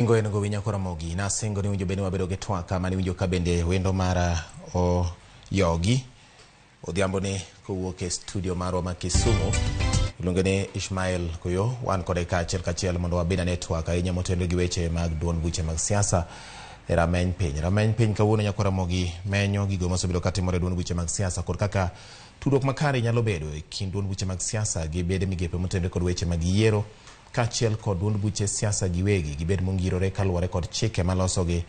Ingo en gowi nyako Ramogi. Nasingo ni winjo bende wabedo gi twak mane winjo ka bende wendo mara oyogi odhiambo ni kowuok e studio marwa ma Kisumu iluonge ni Ishmael Koyo. Wan kode kaachiel kachiel mondo wabed ane twak ahinya motenore gi weche mag duond buche mag siasa e rameny piny. Rameny piny kawuono nyako Ramogi menyo gigo mosebedo katimore e duond buche mag siasa kod kaka tudruok makare nyalo bedo e kind duond buche mag siasa gi bede migepe motenore kod weche mag yiero kaachiel kod duond buche siasa giwegi gibed mongirore kaluwore kod chike malosogi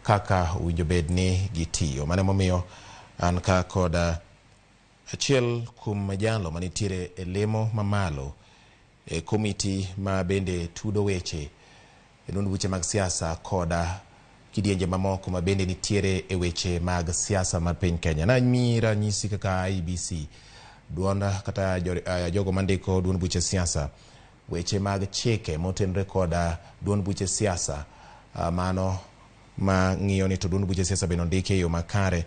kaka owinjo bed ni gitiyo. Mano emomiyo an ka kod achiel kuom jalo manitiere e lemo mamalo e komiti ma bende tudo weche e duond buche mag siasa koda kidienje mamoko ma bende nitiere e weche mag siasa mar piny Kenya. Namiyi ranyisi kaka IEBC duond kata jogo mandiko duond buche siasa weche mag chike motenore koda duond buche siasa mano ma ng'iyo ni to duond buche siasa bende ondiki e yo makare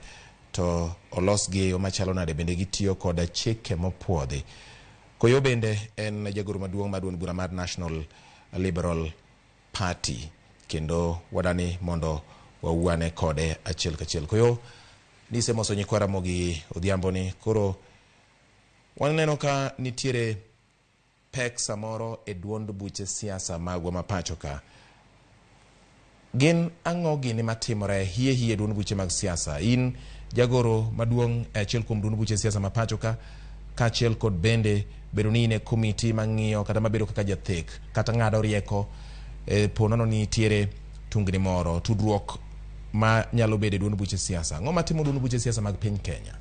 to olosgi e yo machalo nade bende gitiyo koda chike mopuodhi. Koyo bende en jagoro maduong' mar duond bura mar National Liberal Party kendo wadani mondo wawuane kode achiel kachiel. Koyo nisemoso nyikwa Ramogi odhiambo ni koro waneno ka nitiere pek samoro e duond buche siasa magwa ma pacho ka. Gin ang'o gini matimore hie hie duond buche mag siasa? In jagoro maduong' e achiel kuom duond buche siasa ma pacho ka, kaachiel kod bende bedo ni in e komiti mang'iyo kata mabedo kaka jathek kata ng'ado rieko e po nono ni nitiere tungni moro, tudruok ma nyalo bedo e duond buche siasa. Ang'o matimo duond buche siasa mag piny Kenya?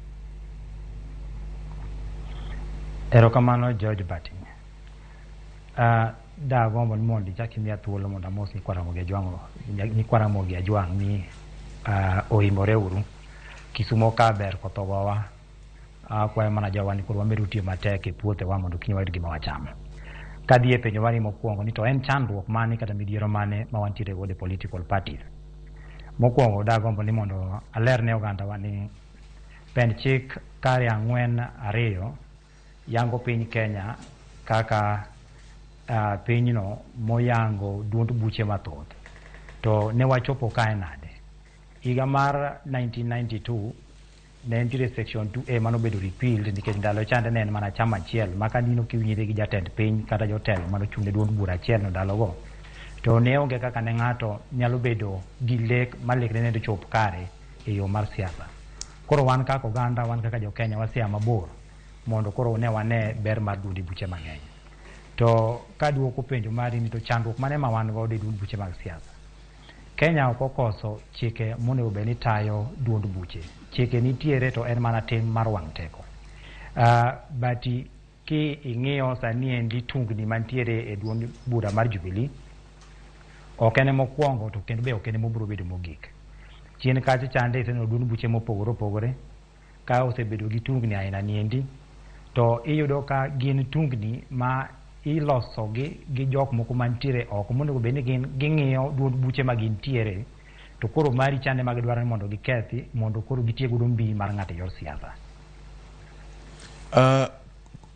Erokamano George Bati. Dagombo ni mondo ichak imiya thuolo mondo amos nyikwa Ramogi Ajwang' nyikwa Ramogi Ajwang' ni oimore uru. Kisumo ka ber koth ogowa. Akwayo mana jowa ni koro wamedu tiyo matek e puothewa mondo kiny wayud gima wachamo. Kadhi e penjo mari mokwongo ni to en chandruok mane kata midhiero mane ma wantiere godo e political parties. Mokwongo dagombo ni mondo aler ne ogandawa ni pend chik kare 4 2 yango piny Kenya kaka pinyno moyango duond buche mathoth. To ne wachopo kae nade? Higa mar 1992 ne nitiere section 2A manobedo repealed nikech ndalo chande ne en mana chama achiel ma ka in ok iwinjri gi jatend piny kata jotelo manochung' ne duond bura achiel no ndalogo to ne onge kaka ne ng'ato nyalo bedo gi lek ma lekne ne chop kare e yo mar siasa. Koro wan kaka oganda, wan kaka jo Kenya wasea mabor mondo koro ne wane ber mar duond buche mang'eny. To kaduoko penjo mari ni to chandruok mane ma wan godo e duond buche mag siasa? Kenya ok okoso chike monego bed ni tayo duond buche. Chike nitiere to en mana tim mar wang' teko. But ki ing'iyo sani endi tungni mantiere e duond bura mar Jubilee, ok en mokwongo to kendo be ok en mobiro bedo mogik. Chien kacha chande iseneno duond buche mopogore opogore ka osebedo gi tungni aina ni endi to iyudo ka gin tungni ma ilosogi gi jok moko mantiere oko monego bed ni gin ging'iyo duond buche ma gintiere to koro mari chande ma gidwaro ni mondo gikethi mondo koro gitie godo mbi mar ng'ato e yor siasa.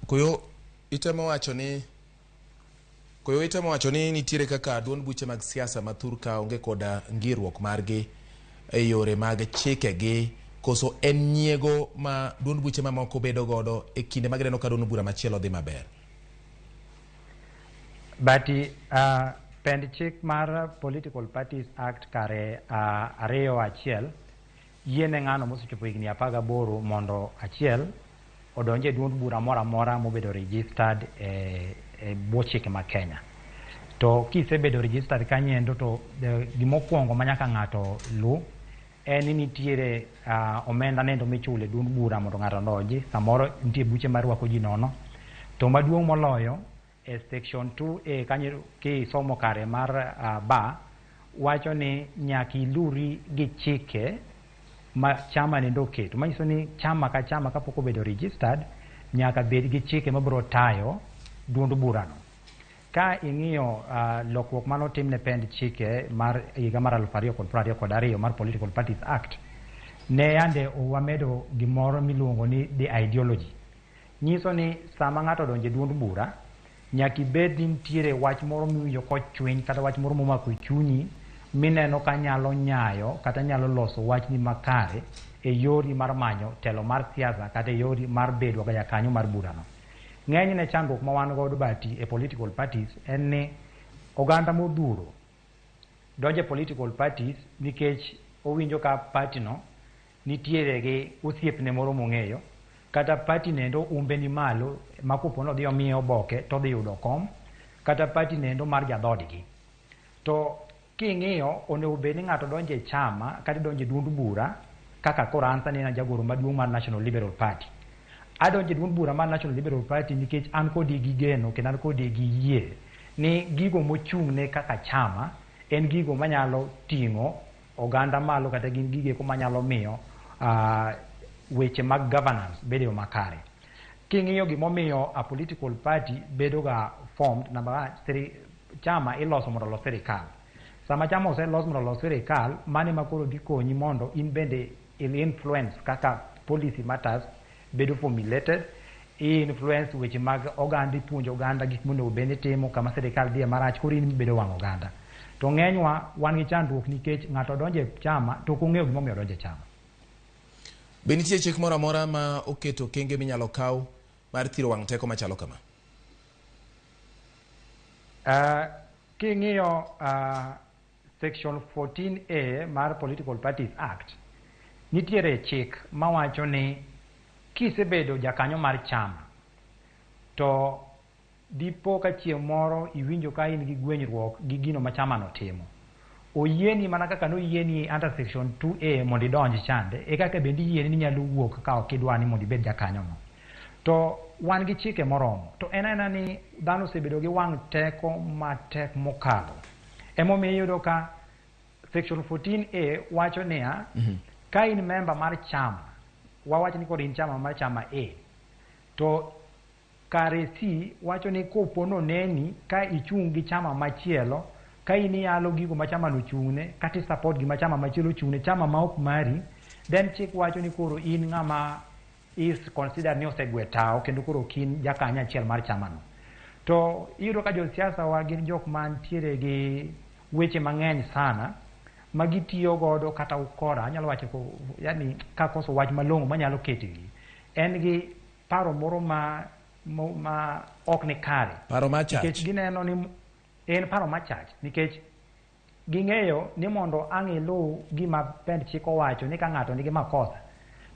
Koyo itemo wacho ni koyo itemo wacho ni nitiere kaka duond buche mag siasa ma thur ka onge koda ng'iruok margi e yore mag chikegi koso en nyiego ma duond buche mamoko bedo godo e kinde ma gineno ka duond bura machielo dhi maber? But pend chik mar Political Parties Act kare 2 1 yiene ng'ano mosechopo higni 18 mondo achiel odonje e duond bura moro amora mobedo registered e bwo chike ma Kenya. To kisebedo registered kanyoendo to gimokwongo ma nyaka ng'ato lu en ni nitiere omenda nendo michulo e duond bura mondo ng'ato odonji. Samoro nitie buche marwako ji nono. To maduong' moloyo e section 2A kanyo kisomo kare mar ba wacho ni nyaka iluri gi chike ma chama nendo oketo. Manyiso ni chama ka chama kapok obedo registered nyaka bed gi chike mabiro tayo duond burano. Ka ing'iyo lokruok manotim ne pend chike mar higa mar 2022 mar Political Parties Act, ne yande wamedo gimoro miluongo ni the ideology. Nyiso ni sama ng'ato odonjo e duond bura, Nyaka ibed ni nitiere wach moro miwinjo kochwiny kata wach moro momako chunyi mineno ka nyalo nyayo kata nyalo loso wachni makare e yori mar manyo telo mar siasa kata e yori mar bedo jakanyo mar burano. Ng'enyne chandruok ma wan godo bati e political parties en ni oganda modhuro donjo e political parties nikech owinjo ka party no nitiere gi osiepne moro mong'eyo, kata party nendo umbe ni malo ma kopo ni odhi omiye oboke to odhi yudo kom, kata party nendo mar jadhodgi. To king'iyo onego bed ni ng'ato donjo e chama kata donjo e duond bura kaka koro an sani an jagoro maduong' mar National Liberal Party. Adonjo e duond bura mar National Liberal Party nikech an kode gi geno kendo an kode gi yie ni gigo mochung'ne kaka chama en gigo manyalo ting'o oganda malo kata gin gigo manyalo miyo weche mag governance bedo e yo makare. King'iyo gimomiyo a political party bedo ga formed, number one, chama iloso mondo olos sirikal. Sama chama oselos mondo olos sirikal, mano ema koro dhi konyi mondo in bende influence kaka policy matters bedo formulated, i-influence weche mag oganda, ipuonjo oganda gik monego bed ni timo kama sirikal dhiye marach, koro in ibedo wang' oganda. To ng'enywa wan gi chandruok nikech ng'ato donjo e chama to ok ong'eyo gimomiyo odonjo e chama. Be nitie chik moro amora ma oketo okenge minyalo kaw mar thiro wang' teko machalo kama? King'iyo section 14A mar Political Parties Act, nitiere chik mawacho ni kisebedo jakanyo mar chama to dipo ka chieng' moro iwinjo ka in gi gwenyruok gi gino ma chama no timo, oyieni mana kaka noyieni under section 2A mondo idonj chande, e kaka bende iyieni ni inyalo wuok ka ok idwa ni mondo ibed jakanyo no. To wan gi chike moromo, to en aena ni dhano osebedo gi wang' teko matek mokalo. Emomiyo iyudo ka section 14A wacho niya, ka in member mar chama, wawach ni koro in chama mar chama A, to kare C wacho ni kopo noneni ka ichung' gi chama machielo, ka in iyalo gigo ma chama no ochung'ne, kata i support gima chama machielo ochung'ne, chama ma ok mari, then chik wacho ni koro in ng'ama is considered ni osegwe tao kendo koro ok in jakanyo achiel mar chama no. To iyudo ka josiasa wa gin jok mantiere gi weche mang'eny sana ma gitiyo godo kata ukora, anyalo wacho yani kakoso wach malong'o manyalo keto gi, en gi paro moro ma ok ni kare. Paro machach. Nikech gineno ni en paro machach, nikech ging'eyo ni mondo ang' iluw gima pend chik owacho ni ka ng'ato nigi makosa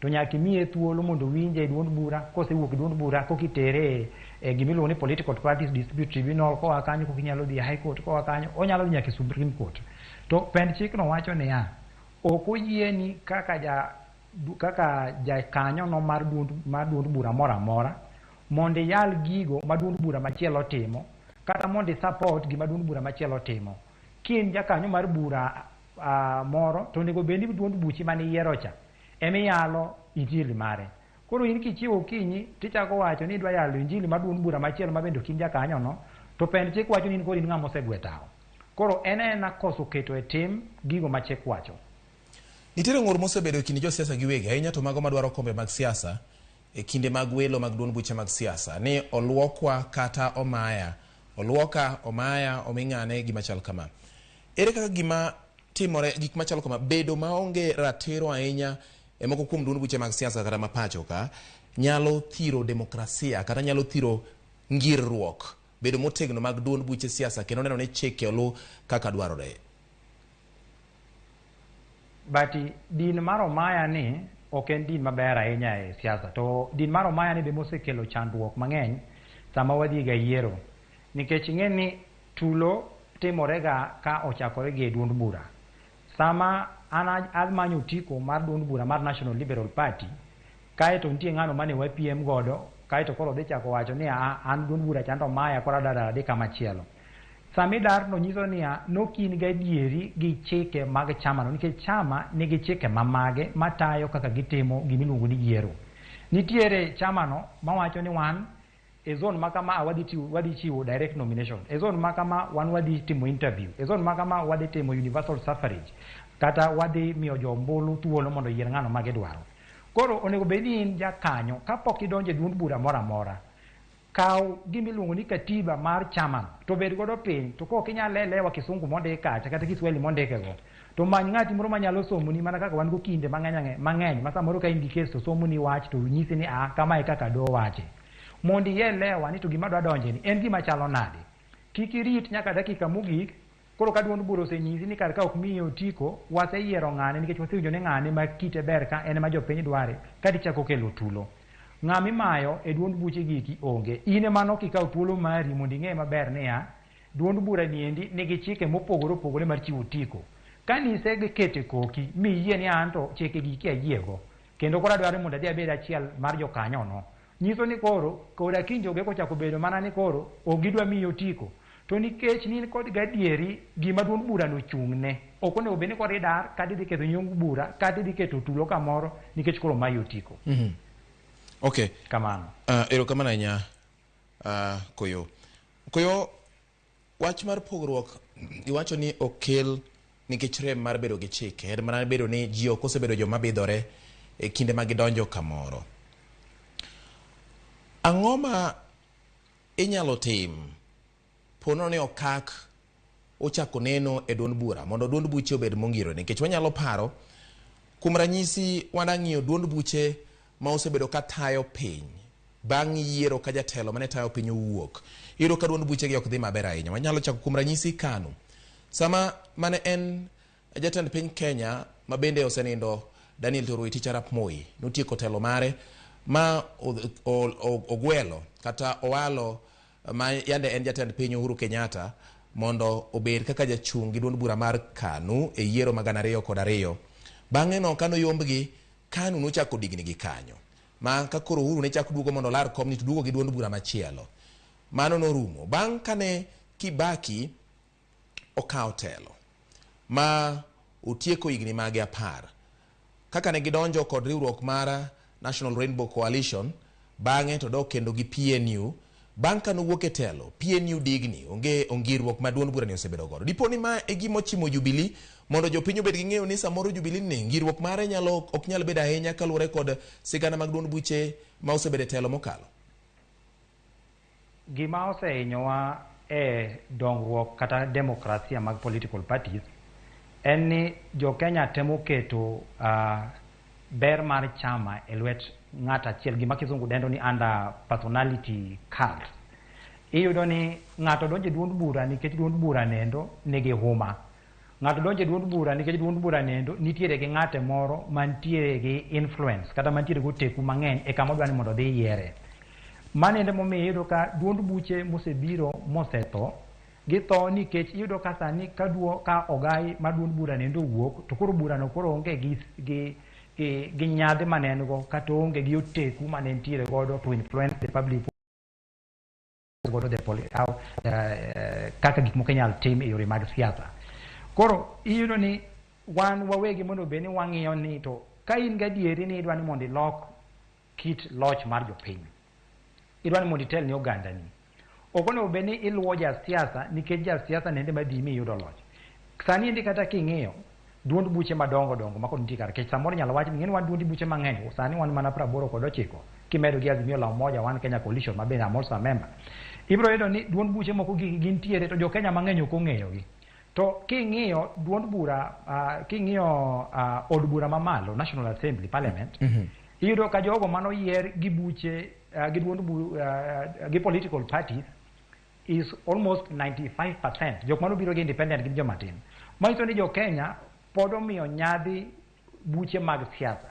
to nyaka imiye thuolo mondo owinje e duond bura, kosewuok e duond bura koka itere e gimiluongo ni Political Parties Dispute Tribunal, koa kanyo koka inyalo dhi e High Court, koa kanyo onyalo dhi nyaka e Supreme Court. To pend chikno wacho niya, ok oyieni kaka jakanyo no mar duond bura moro amora mondo iyal gigo ma duond bura machielo timo, kata mondo i support gima duond bura machielo timo. Ka in jakanyo mar bura moro, to onego bed ni duond buchi mane iyiero cha emiyalo injili mare. Koro in kichiewo okinyi tichako wacho ni idwa yalo injili mar duond bura machielo ma bende ok in jakanyo no, to pend chik wacho ni in koro in ng'ama osegwe tao. Koro en aena koso keto e tim gigo ma chik wacho. Nitiere ng'ur mosebedo e kind josiasa giwegi, ahinya to mago madwaro kombe mag siasa e kinde mag welo mag duond buche mag siasa, ni oluokwa kata omaya, oluoka, omaya, omi ng'ane, gima chal kama. Ere kaka gima timore, gik machalo kama, bedo maonge ratiro ahinya e moko kuom duond buche mag siasa kata mapacho ka, nyalo thiro demokrasia kata nyalo thiro ngirruok, bedo motegno mag duond buche siasa kendo neno ni chike olu kaka dwarore? But din mar omaya ni ok en din maber ahinya e siasa, to din mar omaya ni be mosekelo chandruok mang'eny sama wadhi ga yiero, nikech ing'e ni tulo timore ga ka ochakore gi e duond bura. Sama an amanyo otiko mar duond bura mar National Liberal Party, kaeto nitie ng'ano mane wapiem godo, kaeto koro odhi chako wacho ni an duond bura chando maya, koro adwa dar adhi kamachielo. Sama idar no nyiso niya, nok in gadieri gi chike mag chama no, nikech chama nigi chike mamage matayo kaka gitimo gimiluongo ni yiero. Nitiere chama no mawacho ni wan e zone ma kama wadhi chiwo direct nomination, e zone ma kama wan wadhi timo interview, e zone ma kama wadhi timo universal suffrage, kata wadhi miyo jo ombulu thuolo mondo oyier ng'ano ma gidwaro. Koro onego bed ni in jakanyo kapok idonjo e duond bura moro amora, Kaw gima iluongo ni katiba mar chama to bed godo piny, to kok inyal elewa kisungu mondik kacha kata Kiswahili mondike go, to many ng'ati moro manyalo somoni, mana kaka wan go kinde mang'eny mang'eny ma samoro ka in gi kes to somoni wach to nyisi ni a kama e kaka doho wache, mondo ielewa ni to gima dwa donje ni en gima chalo nade. Kik irit nyaka dakika mogik. Koro ka duond bura osenyisi ni kar ka ok miyi otiko, waseyiero ng'ane nikech wasewinjo ni ng'ane ma kite ber ka en ema jopiny dware, kata ichako kelo tulo. Ng'ama imayo e duond buche giki onge. In ema nok ikawo thuolo mari mondo ing'e maber niya, duond bura niendi nigi chike mopogore opogore mar chiwo otiko. Ka nisekete koki miyie ni anto chike giki ayiego, kendo koro adwaro ni mondo adhi abed achiel mar jokanyono. Nyiso ni koro koda kiny jogo eko ochako bedo mana ni koro ok gidwa miyi otiko. To nikech ni in kod gadieri gima duond burano ochung'ne, ok onego bed ni koro idar kata idhi ketho nying bura kata idhi keto tulo kamoro nikech koro mayi otiko. Okay. Kamano. Erokamano ahinya, Koyo. Koyo, wach mar pogruok iwacho ni okel nikech rem mar bedo gi chike, en mana bedo ni ji ok osebedo joma bidhore e kinde ma gidonjo kamoro. Ang'o ma inyalo tim ponono ni okak ochako neno e duond bura mondo duond buche obed mongirore? Nikech wanyalo paro kuom ranyisi wanang'iyo duond buche ma osebedo ka tayo piny bang' yiero ka jatelo mane tayo piny owuok, iyudo ka duond buchegi ok dhi maber ahinya. Wanyalo chako kuom ranyisi KANU, sama mane en jatend piny Kenya ma bende osenindo Daniel Toroitich arap Moi notieko telo mare ma ogwelo kata owalo ma yande en jatend piny Uhuru Kenyatta mondo obed kaka jachung' gi duond bura mar KANU e yiero mag 2002. Bang'e no kanoyombgi, KANU nochako digni gi kanyo ma ka koro Uhuru ne chako duogo mondo olar komni to duogo gi duond bura machielo. Mano norumo. Bang' kane Kibaki okawo telo ma otieko higni mage 10, kaka ne gidonjo kod riwruok mar National Rainbow Coalition, bang'e to dok kendo gi PNU. Bang' ka nowuok e telo, PNU digni, onge ongirruok ma duond burani osebedo godo. Dipo ni ma e gima ochimo Jubilee mondo jopiny obed gi ng'eyo ni samoro Jubilee ni ngirruok mare nyalo ok nyal bedo ahinya kaluwore kod sigana mag duond buche ma osebedo e telo mokalo. Gima osehinyowa e dongruok kata demokrasia mag political parties en ni jo Kenya temo keto ber mar chama e lwet ng'at achiel, gima kizungu dendo ni under personality cult. Iyudo ni ng'ato donjo e duond bura nikech duond bura nendo nigi huma. Ng'ato donjo e duond bura nikech duond bura nendo nitiere gi ng'ate moro mantiere gi influence kata mantiere gi oteku mang'eny e kama odwa ni mondo odhi yiere. Mano endo momiyo iyudo ka duond buche mosebiro mosetho githo, nikech iyudo ka sani ka duo ka ogai mar duond bura nendo owuok, to koro burano koro onge gi nyadhi mane en go kata onge gi oteku mane entiere godo to influence the public godo the how, kaka gik moko inyal tim e yore mag siasa. Koro iyudo ni wan wawegi mondo bed ni wang'iyo ni to ka in gadieri ni idwa ni mondo ilok kit loch mar jopiny, idwa ni mondo itel ni ogandani, ok onego bed ni iluwo jasiasa nikech jasiasa nende madhi mi iyudo loch. Sani endi kata king'iyo duond buche madongo dongo ma kod nitie kar kech, samoro inyalo wach ni ng'eni wan duond buche mang'eny, sani wan mana 89 kimedo gi Azimio la Umoja One Kenya Coalition ma bende I'm also a member. Ibiro yudo ni duond buche moko gi gintiere to jo Kenya mang'eny ok ong'eyogi. To king'iyo duond bura, king'iyo od bura mamalo, National Assembly, Parliament, iyudo ka jogo manoyier gi buche, gi duond gi political parties is almost 95%. Jok manobiro gi independent gin joma tin. Manyiso ni jo Kenya pod omiyo nyadhi buche mag siasa.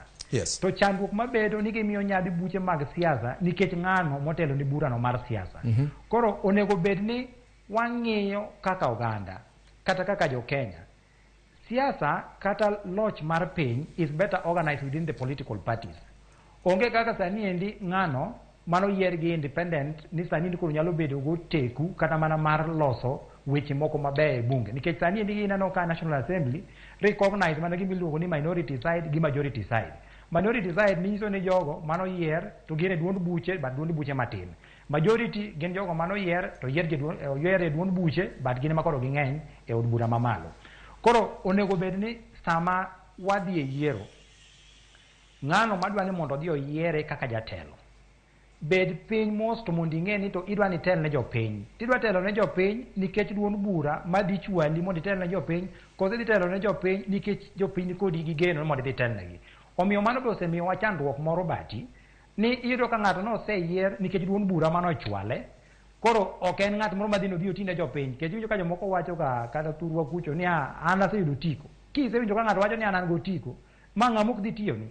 To chandruok mabedo ni gimiyo nyadhi buche mag siasa nikech ng'ano motelo ni burano mar siasa. Koro onego bed ni wang'iyo kaka oganda kata kaka jo Kenya. Siasa kata loch mar piny is better organized within the political parties. Onge kaka sani endi ng'ano mano yier gi independent ni sani koro nyalo bedo go teku kata mana mar loso weche moko mabeyo e bunge, nikech sani endi ineno ka National Assembly recognize mana gima iluongo ni minority side gi majority side. Minority side nyiso ni jogo manoyier to gin e duond buche but duond buche matin. Majority gin jogo manoyier to oyier e duond buche but gin ema koro ging'eny e od bura mamalo. Koro onego bed ni sama wadhi e yiero, ng'ano madwa ni mondo odhi oyiere kaka jatelo. Bed piny mos to mondo ing'e ni to idwa ni itel ne jopiny. Tidwa telo ne jopiny nikech duond bura madhi chwali mondo itel ne jopiny, koso idhi telo ne jopiny nikech jopiny nikodi gi geno ni mondo idhi itelnegi. Omiyo mano be osemiyowa chandruok moro bati ni iyudo ka ng'ato noseyier nikech duond bura mane ochwale, koro ok en ng'at moro madhi nodhi oti ne jopiny. Nikech iwinjo ka jomoko wacho ga kata thurwa kucho ni an aseyudo otiko. Kisewinjo ka ng'ato wacho ni an an gotiko, ma ng'ama ok dhi tiyoni.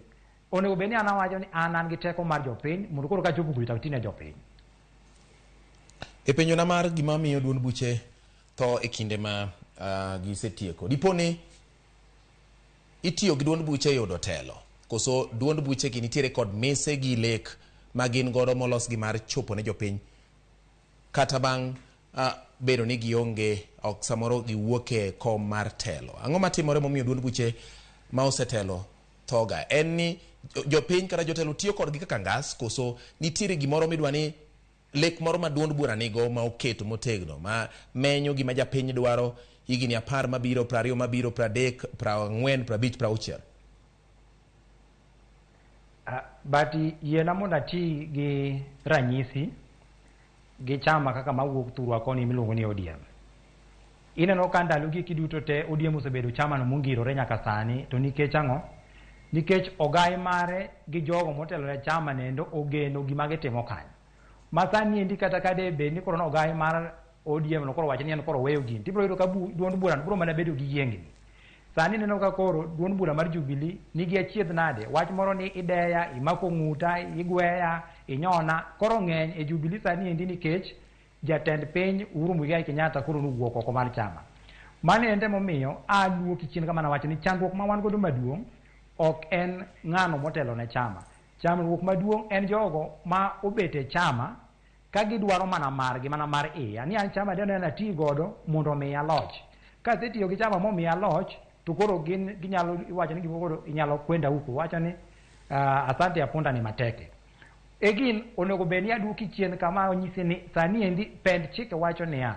Onego bed ni an awacho ni an an gi teko mar jopiny mondo koro kachopo kucho to ati ne jopiny. E penjona mar gima miyo duond buche tho e kinde ma gisetieko, dipo ni itiyo gi duond buche e yudo telo, koso duond buche gi nitiere kod mise gi lek ma gin godo molos gi mar chopo ne jopiny kata bang' bedo ni gionge ok samoro giwuok e kom mar telo. Ang'o matimore momiyo duond buche ma osetelo thoga? En ni jopiny kata jotelo tiyo kodgi kaka ngas, koso nitiere gimoro midwa ni lek moro ma duond bura nigo ma oketo motegno ma menyo gima japiny dwaro higni 10 mabiro, 20 mabiro, 30, 40, 50, 60? But yiena mondo ati gi ranyisi gi chama kaka mawuok thurwa koni miluongo ni ODM. Ineno ka ndalo gi duto te ODM osebedo chama no mongirore nyaka sani, to nikech ang'o? Nikech ogai mare gi jogo motelo ne chama nendo ogeno gima gitimo kanyo. Ma sani endi kata ka de bed ni koro ogai mar ODM no koro wacho ni en koro weyo gini, tibiro yudo ka duond bura no biro mana bedo gi yiengni. Sani ineno ka koro duond bura mar Jubilee nigi achiedh nade, wach moro ni ideya, imako ng'uta, igweya, inyona, koro ng'eny e Jubilee sani endi nikech jatend piny Uhuru Muigai Kenyatta koro nowuok oko mar chama. Mano ende momiyo aduoki chien kama nawacho ni chandruok ma wan godo maduong' ok en ng'ano motelo ne chama. Chandruok maduong' en jogo ma obet e chama ka gidwaro mana margi, mana mar iya. Ni an chama dende ati godo mondo omiya loch. Kasetiyo gi chama momiya loch, to koro gin ginyalo wacho ni gimoro inyalo kwenda huko. Wacho ni asante ya punda ni mateke. Egin onego bed ni aduoki chien kama onyisi ni sani endi pend chike wacho niya,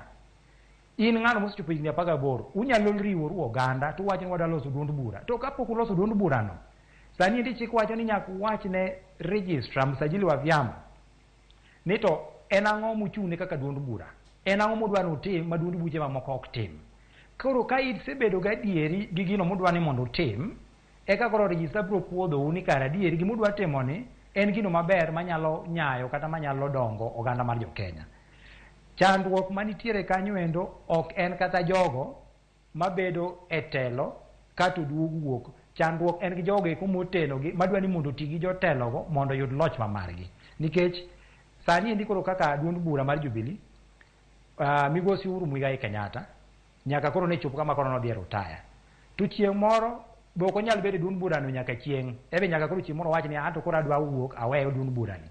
in ng'ano mosechopo higni 18, unyalo riworu oganda to uwacho ni wadwa loso duond bura. To kapok uloso duond burano, sani endi chik wacho ni nyaka uwach ne registrar, msajili wa vyama, ni to en ang'o muchung'ne kaka duond bura, en ang'o mudwa ni utim ma duond buche mamoko ok tim. Koro ka isebedo gadieri gi gino mudwa ni mondo utim, eka koro registrar biro puodhou ni kar adieri gimudwa timo ni en gino maber manyalo nyayo kata manyalo dongo oganda mar jo-Kenya. Chandruok manitiere kanyo endo ok en kata jogo mabedo e telo kato duogo wuok. Chandruok en gi jogo eko motelo gi madwa ni mondo oti gi jotelogo mondo oyud loch ma margi. Nikech sani endi koro kaka duond bura mar Jubilee, migosi Uhuru Muigai Kenyatta nyaka koro ne chop kama koro nodhi e rutaya. To chieng' moro be ok onyal bedo e duond burano nyaka chieng'. Ebe nyaka koro chieng' moro wach ni anto koro adwa wuok aweyo duond burani.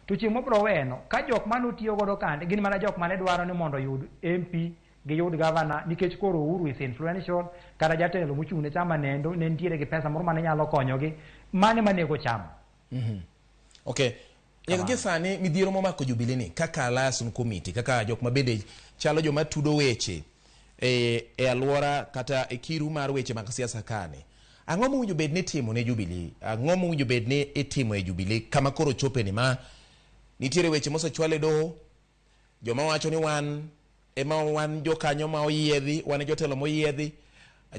To chieng' mobiro weyeno, ka jok mane otiyo godo kande gin mana jok mane dwaro ni mondo oyud MP, giyud gavana, nikech koro Uhuru is influential, kata jatelo mochung' ne chama nendo ne nitiere gi pesa moro mane nyalo konyogi, mane manego chama. Okay. Nyaka gie sani midhiero momako Jubilee ni kaka liaison committee, kaka jok ma bende chalo joma tudo weche e alwora kata e kiru mar weche mag siasa kani. Ang'o mowinjo bed ni itimo ne Jubilee? Ang'o mowinjo bed ni itimo e Jubilee kama koro chope ni ma nitiere weche mosechwal e doho, joma wacho ni wan ema wan jokanyo ma oyiedhi, wan e jotelo moyiedhi,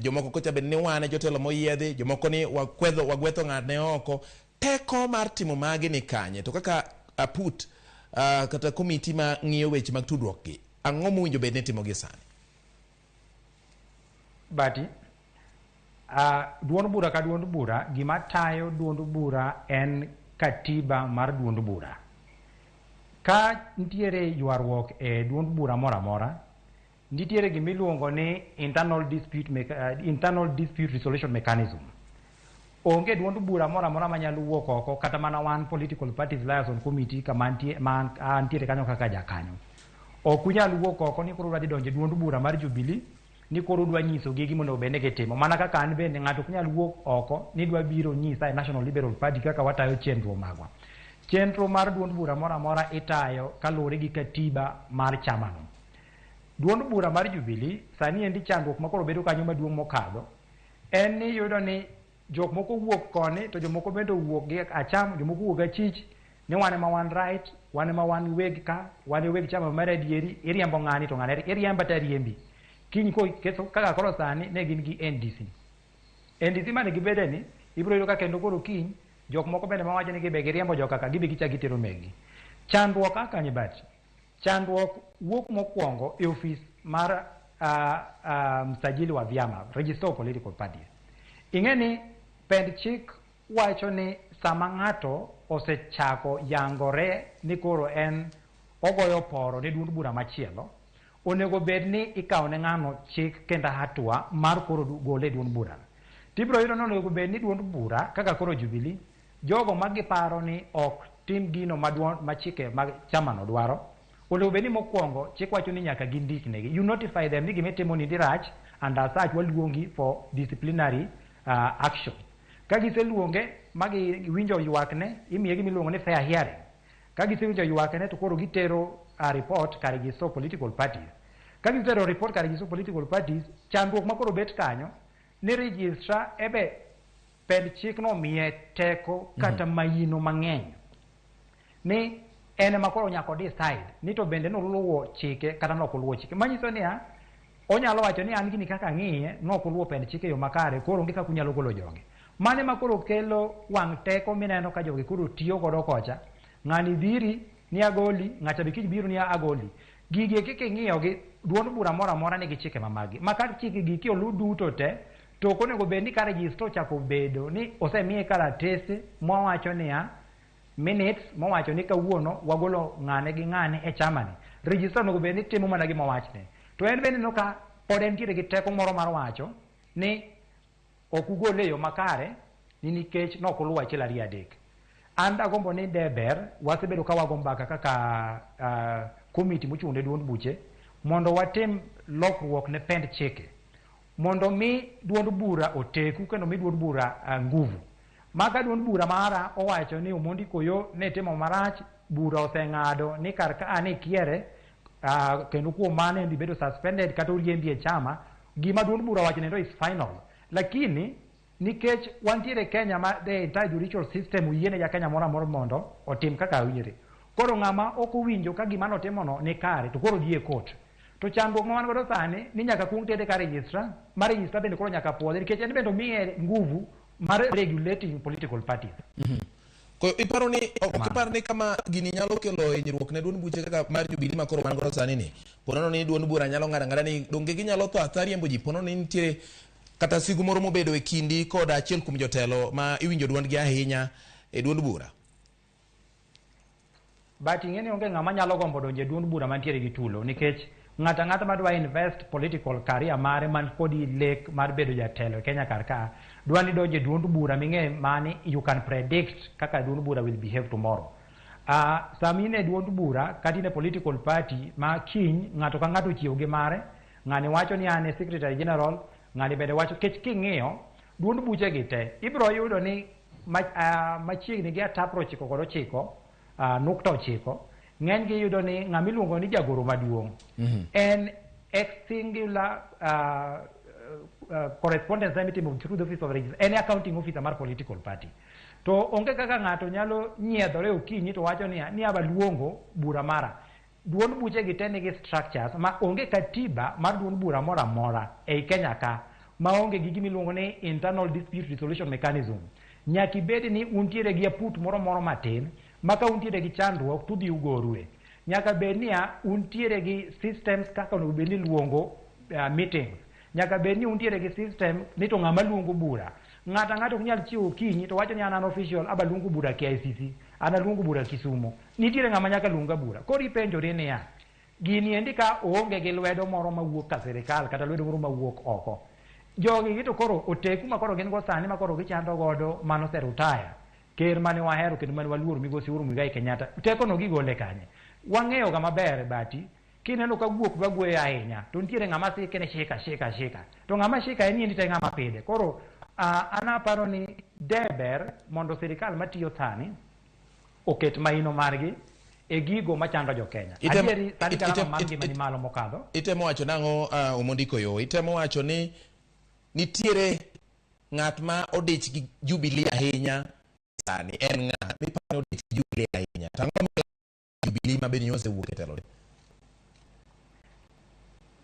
jomoko kocha bende ni wan e jotelo moyiedhi, jomoko ni wakwedho wagwetho ng'atne oko. Teko mar timo magi ni kanye? To kaka aput kata komiti ma ng'iyo weche mag tudruok gi, ang'o mowinjo bed ni itimo gi sani? Bati, duond bura ka duond bura, gima tayo duond bura en katiba mar duond bura. Ka nitiere ywaruok e duond bura moro amora, nitiere gima iluongo ni internal dispute resolution mechanism. Onge duond bura moro amora manyalo wuok oko, kata mana wan political parties liaison committee kama antie, ma antiere kanyo kaka jakanyo. Ok unyal wuok oko ni koro udwa dhi donjo e duond bura mar Jubilee, ni koro udwa nyisogi gima onego bed ni gitimo. Mana kaka an bende ng'ato ok nyal wuok oko ni dwa biro nyisa e National Liberal Party kaka watayo chenro magwa. Chenro mar duond bura moro amora itayo kaluwore gi katiba mar chamano. Duond bura mar Jubilee sani endi chandruok ma koro bedo kanyo maduong' mokadho en ni iyudo ni jok moko wuok koni to jomoko bende owuok gi acham, jomoko wuok achich ni wan ema wan right. Wan ema wan weg ka, wan e weg chama mar adieri, iriembo ng'ani to ng'ani iriemba to ariembi. Kiny ko ketho kaka koro sani ne gin gi NDC. NDC mane gibede ni, ibiro yudo ka kendo koro kiny, jok moko bende mawacho ni gibe giriembo joka ka, gibe gichak gitero megi. Chandruok kaka kanye but, chandruok wuok mokwongo e ofis mar msajili wa vyama, registrar of political parties. Ing'e ni pend chik wacho ni sama ng'ato osechako yangore ni koro en ogoyo poro ne duond bura machielo, onego bed ni ikawo ne ng'ano chik kendo hatua mar koro gole e duond bura. Tibiro yudo ni onego bed ni duond bura kaka koro Jubilee, jogo ma giparo ni ok tim gino ma duond, ma chike mag chamano dwaro, onego bed ni mokwongo chik wacho ni nyaka gindik negi. You notify them ni gimitimo ni rach and as such waluongi for disciplinary action. Ka giseluonge ma giwinjo ywakne, imiye gima iluongo ni fair hearing. Ka gisewinjo ywakne to koro gitero a report kar register of political parties. Ka gisetero report kar register of political parties, chandruok ma koro bet kanyo ni registrar ebe pend chik no miye teko kata maino mang'eny ni en ema koro nyaka decide ni to bende noluwo chike kata nok oluwo chike. Manyiso niya, onyalo wacho ni an gini kaka ang'iye nok oluwo pend chike e yo makare, koro onge kaka unyalo golo jogi. Mano ema koro kelo wang' teko mineno ka jogi koro tiyo godo kocha. Ng'ani biri ni agoli, ng'acha be kiny biro ni agoli. Gigi eki king'iyo gi, duond bura moro amora nigi chike ma magi. Ma ka chike gi kiolu duto te, to ok onego bed ni ka registrar ochako bedo ni osemiye kalatese mawacho niya, minutes mowacho ni kawuono wagolo ng'ane gi ng'ane e chamani. Registrar onego bed ni timo mana gima owachne. To en bende ineno ka pod entiere gi teko moro mar wacho ni ok ugole e yo makare ni nikech nok uluwo achiel ariyo adek. An dagombo ni de ber wasebedo ka wago mbaka kaka komiti mochung' ne duond buche mondo watim lokruok ne pend chike mondo mi duond bura oteku kendo mi duond bura nguvu. Ma ka duond bura mara owacho ni Omondi Koyo ne timo marach, bura oseng'ado ni kar ka ne ikiere kendo kuom mano en bedo suspended kata oriembi e chama, gima duond bura owacho nendo is final. Lakini nikech wantiere Kenya ma the entire judicial system oyiene ja Kenya moro amora mondo otim kaka owinjore. Koro ng'ama ok owinjo ka gima notimono ni kare to koro dhi e court. To chandruok ma wan godo sani ni nyaka kuong tere ka registrar, ma registrar bende koro nyaka puodhe nikech en bende omiye nguvu mar regulating political parties. Ko iparo ni ok ipar ni kama gini nyalo kelo hinyruok ne duond buche kaka mar Jubilee ma koro wan godo sani ni? Ponono ni duond bura nyalo ng'ado ang'ada ni donge ginyalo tho atha riembo ji? Ponono ni nitiere kata sigu moro mobedo e kindi kod achiel kuom jotelo ma iwinjo duondgi ahinya e duond bura. But ing'e ni onge ng'ama nyalo gombo donjo e duond bura mantiere gi tulo nikech ng'ato ang'ata madwa invest political career mare man kod lek mar bedo jatelo e Kenya kar ka dwa ni donjo e duond bura ming'e mani you can predict kaka duond bura will behave tomorrow. Sama in e duond bura kata in e political party ma kiny ng'ato ka ng'ato ochiew gi mare, ng'ani wacho ni an e secretary general, ng'ani bende wacho kech king'iyo duond buche gi te ibiro yudo ni machiegni gi atap 99 nukta 9 ng'eny gi yudo ni ng'ama iluongo ni jagoro maduong' en ex singular correspondence mitimo through the office of registrar, en accounting officer mar political party. To onge kaka ng'ato nyalo nyiedhore okinyi to wacho niya ni aba luongo bura mara. Duond buche gi te nigi structures ma onge katiba mar duond bura moro amora ei Kenya ka maonge gi gima iluongo ni internal dispute resolution mechanism. Nyaka ibed ni untiere gi aput moro moro matin ma ka untiere gi chandruok tudhi ugorue. Nyaka bed niya untiere gi systems kaka onego bed ni iluongo meetings. Nyaka bed ni untiere gi system ni to ng'ama luongo bura. Ng'ato ang'ata ok nyal chiewo okinyi to wacho ni an an official aba luongo bura KICC, an aluongo bura Kisumo. Nitiere ng'ama nyaka luonga bura. Koro ipenjori niya, gini endi ka oonge gi lwedo moro mawuok ka sirikal kata lwedo moro mawuok oko. Jogi gi to koro oteku ma koro gin go sani ma koro gichando godo mano oserutaya. Ker mane wahero kendo mane waluoro migosi Uhuru Muigai Kenyatta, teko no gigole kanye? Wang'eyo ga maber bati, kineno ka guok dwa gweyo ahinya, to nitiere ng'ama sike ni shika shika shika. To ng'ama shika en endi to e ng'ama pidhe. Koro an aparo ni de ber mondo sirikal matiyo sani oket maino margi e gigo machando jo Kenya. Adieri sani gharama mar ngima ni malo mokadho. Itemo wacho nang'o Omondi Koyo? Itemo wacho ni nitiere ng'at ma odich gi Jubilee ahinya sani en ng'a? Miparo ni odich gi Jubilee ahinya. To ang'o Jubilee ma bende osewuok e telo.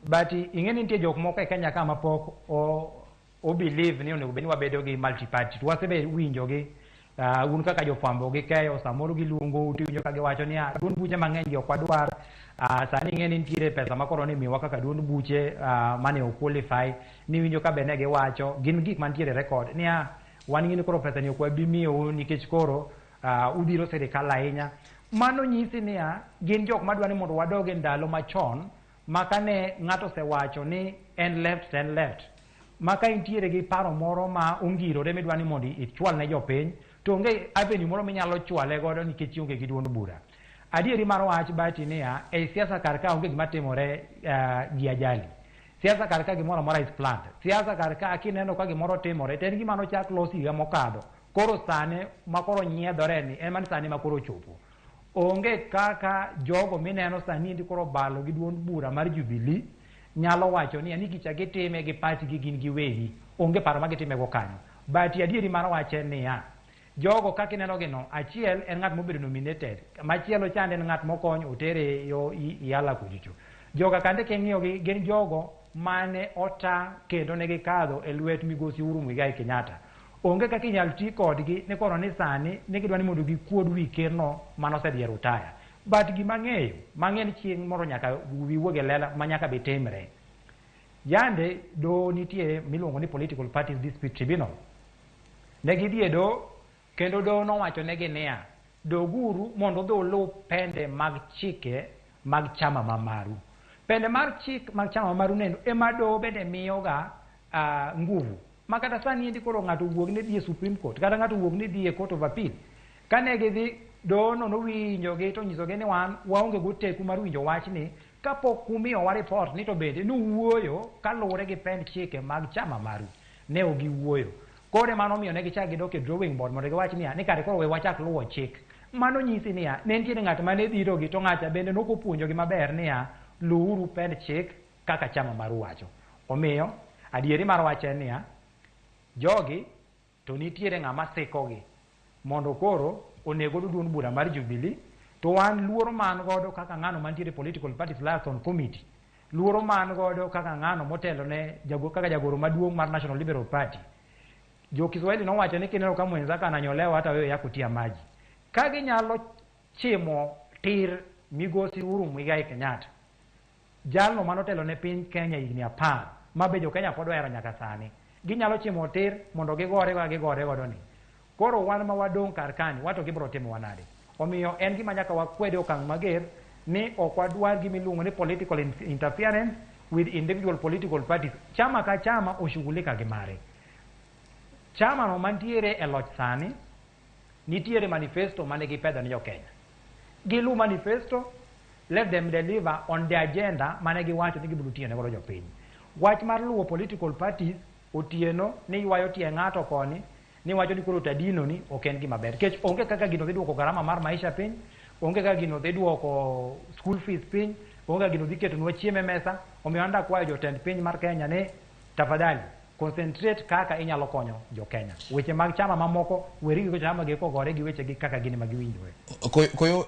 But ing'e ni nitie jok moko e Kenya ka mapok o believe ni onego bed ni wabedo gi multi party. To wasebe winjo gi un kaka jofwambo gi keyo samoro giluongo tiwinjo ka giwacho niya duond buche mang'eny gi ok wadwar. Sani ing'e ni nitiere pesa ma koro ni miwa kaka duond buche mane ok qualify niwinjo ka bende giwacho gin gik mantiere record niya wan ing'e ni koro pesa ni ok wabi miyou nikech koro udhiro sirikal ahinya. Mano nyisi niya gin jok madwa ni mondo wadog e ndalo machon ma kane ng'ato osewacho ni en left to en left, ma ka intiere gi paro moro ma ongirore midwa ni mondo ichwal ne jopiny to onge avenue moro minyalo chwale godo nikech ionge gi duond bura. Adieri mar wach bati niya ei siasa kar ka onge gima timore gi ajali. Siasa kar ka gimoro amora is planned. Siasa kar ka kineno ka gimoro timore to en gima nochak los higa mokadho. Koro sani ma koro nyiedhore ni en mana sani ma koro ochopo. Onge kaka jogo mineno sani endi koro balo gi duond bura mar Jubilee nyalo wacho ni gicha gitime gi pachgi gin giwegi. Onge paro ma gitime go kanyo. But adieri mar wach en niya, jogo kaka ineno gi no, achiel en ng'at mobedo nominated, machielo chande en ng'at mokony otere yo Yala kuchocho. Joga kande king'iyo gi gin jogo mane ota kendo ne gikadho e lwet migosi Uhuru Muigai Kenyatta. Onge kaka inyal ti kodgi ni koro ni sani ni gidwa ni mondo gikuod wi kerno manosedhi e rutaya. But gima ang'eyo, mang'e ni chieng' moro nyaka wi wuog e lela ma nyaka be timre. Yande doho nitie miluongo ni Political Parties Dispute Tribunal. Ne gidhi e doho kendo doho nowacho negi niya, doguru mondo udhi uluw pende mag chike mag chama ma maru. Pende mar chik mag chama ma maru nendo ema doho bende miyoga nguvu. Ma kata sani endi koro ng'ato owuok ni dhi e Supreme Court, kata ng'ato owuok ni dhi e Court of Appeal. Kane gidhi, doho no nowinjogi to onyisogi ni wan waonge goteku mar winjo wachni kapok umiyowa report ni to bende nuwuoyo kaluwore gi pend chike mag chama maru. Ne ok giwuoyo. Koro ema nomiyo ne gichak gidok e drawing board mondo giwach niya ni kare koro we wachak luwo chik. Mano nyisi niya ne nitiere ng'at mane dhirogi to ng'acha bende nokopuonjogi maber niya luwuru pend chik kaka chama maru wacho. Omiyo adieri mar wach en niya jogi to nitiere ng'ama sikogi mondo koro onego godo duond bura mar Jubilee to wan luoro man godo kaka ng'ano mantiere Political Parties Liaison Committee, luoro man godo kaka ng'ano motelo ne jago, kaka jagoro maduong' mar National Liberal Party. Jo Kiswahili nowacho ni kineno ka mwenzako ananyolewa hata wewe yako tia maji. Ka ginyalo chimo tir migosi Uhuru Muigai Kenyatta, jalno manotelo ne piny Kenya higni 10 ma be jo Kenya pod ohero nyaka sani, ginyalo chimo tir mondo gigore kaka gigore godo ni. Koro wan ma wadong' kar kani, wato gibiro timowa nade? Omiyo en gima nyaka wakwed e okang' mager ni ok wadwar gima iluongo ni political interference with individual political parties. Chama ka chama oshughulika gi mare. Chama no mantiere e loch sani nitiere manifesto mane gipedho ne jo Kenya. Gilu manifesto, let them deliver on the agenda mane giwacho ni gibiro tiyo ne godo jopiny. Wach mar luwo political parties otieno ni ywayo tie ng'ato koni ni wacho ni koro tadino ni ok en gima ber. Nikech onge kaka gino dhi duoko garama mar maisha piny, onge kaka gino dhi duoko school fees piny, onge kaka gino dhi ketonwa chiemo e mesa. Omiyo an dakwayo jotend piny mar Kenya ni tafadhali concentrate kaka inyalo konyo jo Kenya. Weche mag chama mamoko weri gi chama gi kogore gi weche gi kaka gin ema giwinjore. Koyo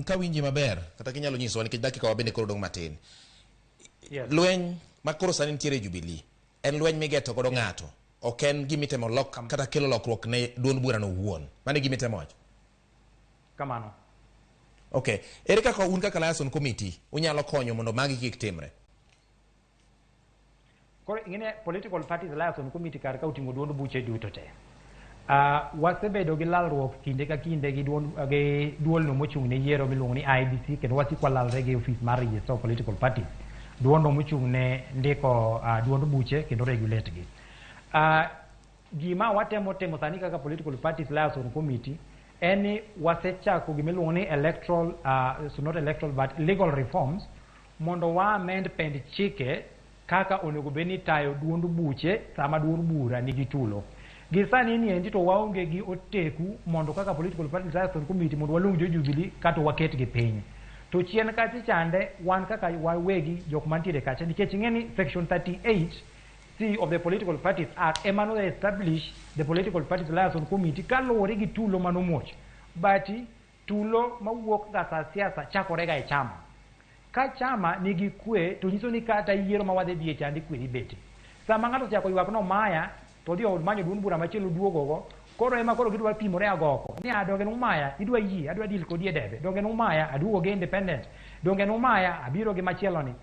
kawinji maber kata kinyalo nyisowa nikech dakika wa bende koro dong' matin. Yes. Lweny ma koro sani nitiere e Jubilee en lweny migeto godo ng'ato, ok en gima itemo lok kata kelo lokruok ne duond burano owuon. Mano e gima itemo wacho. Kamano. Okay. Ere kaka un kaka liaison committee unyalo konyo mondo magi kik timre? Koro ing'e Political Parties Liaison Committee kar ka oting'o duond buche duto te. Wasebedo gi lalruok kinde ka kinde gi duond gi duolno mochung' ne yiero miluongo ni IEBC kendo wasiko walalre gi ofis mar Registrar of Political Parties. Duondno mochung' ne ndiko duond buche kendo regulate gi. Gima watemo timo sani kaka Political Parties Liaison Committee en ni wasechako gima iluongo ni electoral, so not electoral but legal reforms mondo wa amend pend chike kaka onego bed ni tayo duond buche sama duond bura nigi tulo. Gi sani ni endi to waonge gi oteku mondo kaka Political Parties Liaison Committee mondo waluong jo Jubilee kato waket gi piny. To chien kacha chande wan kaka wawegi jok mantiere kacha nikech ing'e ni section 38 C of the Political Parties Act ema no establish the Political Parties Liaison Committee kaluwore gi tulo manomuoch. But Tulo mawuok ga sa siasa chakore ga e chama. Ka chama nigi kwe to nyiso ni kata yiero ma wadhi dhie chandi kwe dhi bete. Sama ng'ato ochako ywak nomaya to odhi omanyo duond bura machielo duogogo, koro ema koro gidwa pimore agoko ni a donge numaya idwa yie adwa deal kodi e debe, donge numaya aduogo gi independent, donge numaya abiro gi machielo ni.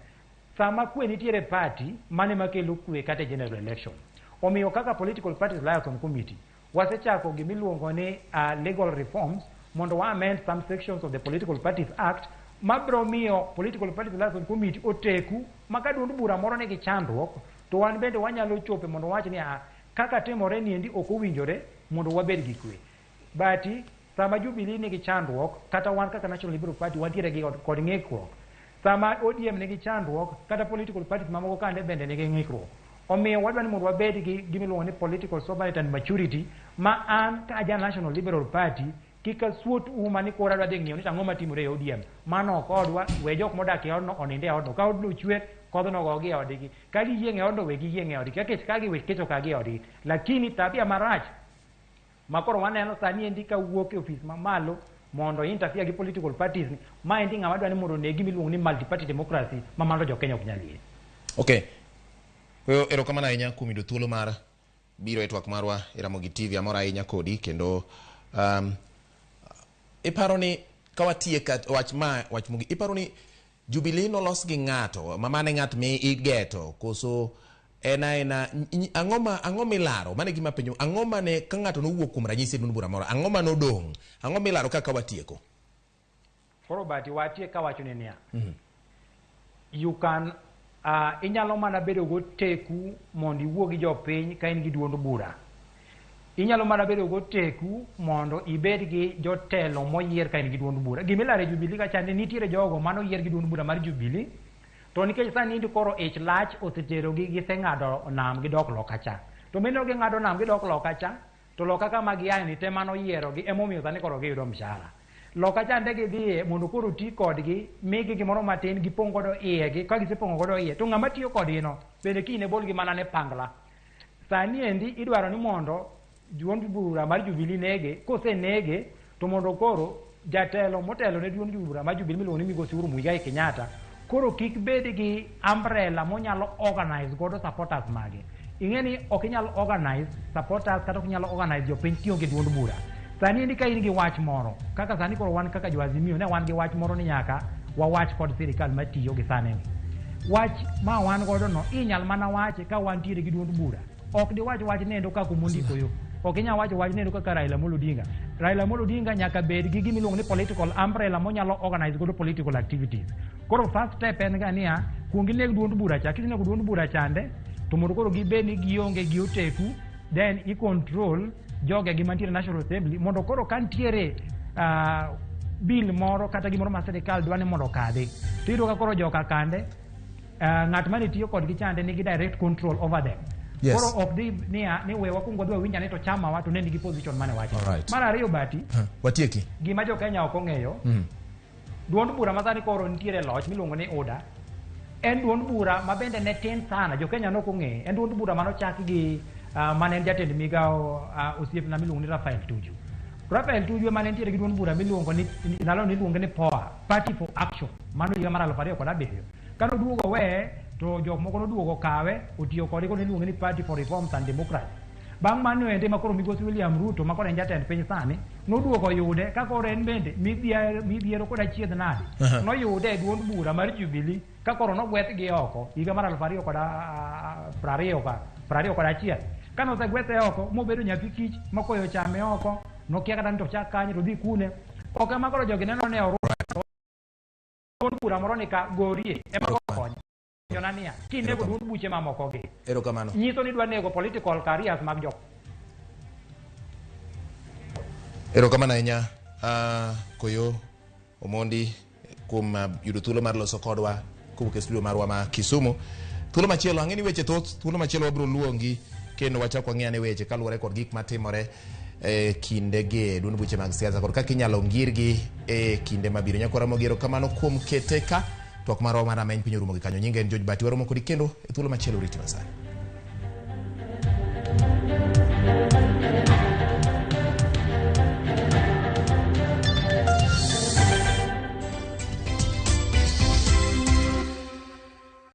Sama kwe nitiere party, mano ema kelo kwe kata e general election. Omiyo kaka Political Parties Liaison Committee, wasechako gimiluongo ni legal reforms mondo wa amend some sections of the Political Parties Act mabiro miyo Political Parties Liaison Committee oteku ma ka duond bura moro nigi chandruok to wan bende wanyalo chope mondo wawach ni kaka timore niendi ok owinjore mondo wabed gi kwe. But sama Jubilee nigi chandruok, kata wan kaka National Liberal Party wantiere gi kod ng'ikruok. Sama ODM nigi chandruok, kata political parties mamoko kande bende nigi ng'ikruok. Omiyo wadwa ni mondo wabed gi gimiluongo ni political sovereignty and maturity ma an ka aja National Liberal Party kik asuot uma ni koro adwa dhi ng'iyo ni to ang'o matimore e ODM. Mano ok odwa, we jok modak e odno onind e odno. Ka odno chwer, kodhno ogogi e odgi. Ka giyieng' e odno, we giyieng' e odgi. Ka kech kagi, we kech okagi e odgi. Lakini tabia marach ma koro waneno sani endi ka wuok e ofis mamalo mondo interfere gi political parties ni, ma endi ng'ama dwa ni mondo oneg gima iluongo ni multi-party democracy ma mano jo Kenya ok nyal yie. Okay. Erokamano ahinya kuom yudo thuolo mar biro e twak marwa e Ramogi TV. Amor ahinya kodi kendo iparo ni ka watiek wach ma wach mogik, iparo ni Jubilee nolos gi ng'ato ma mane ng'at mi igeto koso en aena ang'o milaro? Mano e gima penjo. Ang'o mane ka ng'ato nowuok kuom ranyisi e duond bura moro, ang'o mane odong'? Ang'o milaro kaka watieko? Koro Bati watiek kawacho ni niya. You can inyalo mana bedo goteku mondo iwuo gi jopiny ka in gi duond bura. Inyalo mana bedo goteku mondo ibed gi jotelo moyier ka in gi duond bura. Gimilaro e Jubilee ka chande nitiere jogo manoyier gi duond bura mar Jubilee, to nikech sani indi koro ich lach oseterogi giseng'ado nam gidok loka cha. To mineno ging'ado nam gidok loka cha, to loka kama giaye ni te manoyierogi emomiyo sani koro giyudo mshahara. Loka chande gidhiye mondo koro ti kodgi, migi gimoro matin gipong' godo iyegi, ka gisepong'o godo iye to ng'ama tiyo kodgi no bende kiny ne bolgi mana ne pangla. Sani endi idwaro ni mondo duond bura mar Jubilee nege, kosenege to mondo koro jatelo motelo ne duond bura mar Jubilee miluongo ni Migosi Uhuru Muigai Kenyatta koro kik bed gi umbrella monyalo organize godo supporters mage. Ing'e ni ok inyal organize supporters kata ok inyal organize jopiny kionge duond bura. Sani endi ka in gi wach moro, kaka sani koro wan kaka jo Azimio ne wan gi wach moro ni nyaka wawach kod sirikal matiyo gi sani ni. Wach ma wan godo no inyal mana wache ka wantiere gi duond bura. Ok diwach wach nendo kaka Omondi Koyo. Ok inyal wacho wach nendo kaka Raila Amolo Odinga. Raila Amolo Odinga nyaka bed gi gima iluongo ni political umbrella monyalo organize godo political activities. Koro first step en ga niya, kuong ineg duond bura cha, kisenego duond bura chande, to mondo koro gibed ni gionge gi oteku, then i control joge gi mantiere National Assembly mondo koro ka nitiere bill moro kata gimoro ma sirikal dwa ni mondo okadhi, to iyudo ka koro joka kande ng'at mane tiyo kodgi chande nigi direct control over them. Yes. Koro ok dhi niya ni we wakuong wadhi wawinj ane to chama wa to ne nigi position mane wacho. Alright. Mar ariyo Bati, Watieki. gima jo Kenya ok ong'eyo, duond bura ma sani koro nitiere loch miluongo ni UDA, en duond bura ma bende ne tin sana, jo Kenya nok ong'eye. En duond bura manochak gi mane en jatend migawo osiepna miluongo ni Raphael Tuju. Raphael Tuju ema ne nitiere gi duond bura miluongo ni ndalo niluonge ni POA, Party for Action, mano higa mar 2007. Kane oduogo weye, to jok moko noduogo kawe, otiyo kode koro niluonge ni Party for Reforms and Democracy. Bang' mano ende ma koro migosi William Ruto ma koro en jatend piny sani, noduogo yude ka koro en bende midhiero kod achiedh nade. Noyude e duond bura mar Jubilee ka koro nogwethgi oko higa mar 2021. Kane osegwethe oko mobedo nyathi kich ma koyo ochame oko, nokia kata ni to chak kanye to dhi kune. Ok ema koro jogi neno ne orwako duond bura moro ni ka gorie ema konyo. Niya, kinego duond buche mamoko gi. Erokamano. Nyiso ni dwa nego political careers mag jok. Erokamano ahinya Koyo Omondi kuom yudo thuolo mar loso kodwa kowuok e studio marwa ma Kisumu. Thuolo machielo, ang'e ni weche thoth, thuolo machielo wabiro luongi kendo wachak wang'i ane weche kaluwore kod gik matimore e kindegi duond buche mag siasa kod kaka inyalo ngirgi e kinde mabiro. Nyakwara Ramogi, erokamano kuom kete ka. Twak marwa mar rameny piny orumo gi kanyo. Nyinga en George Bati. Waromo kodi kendo e thuolo machielo. Riti masani.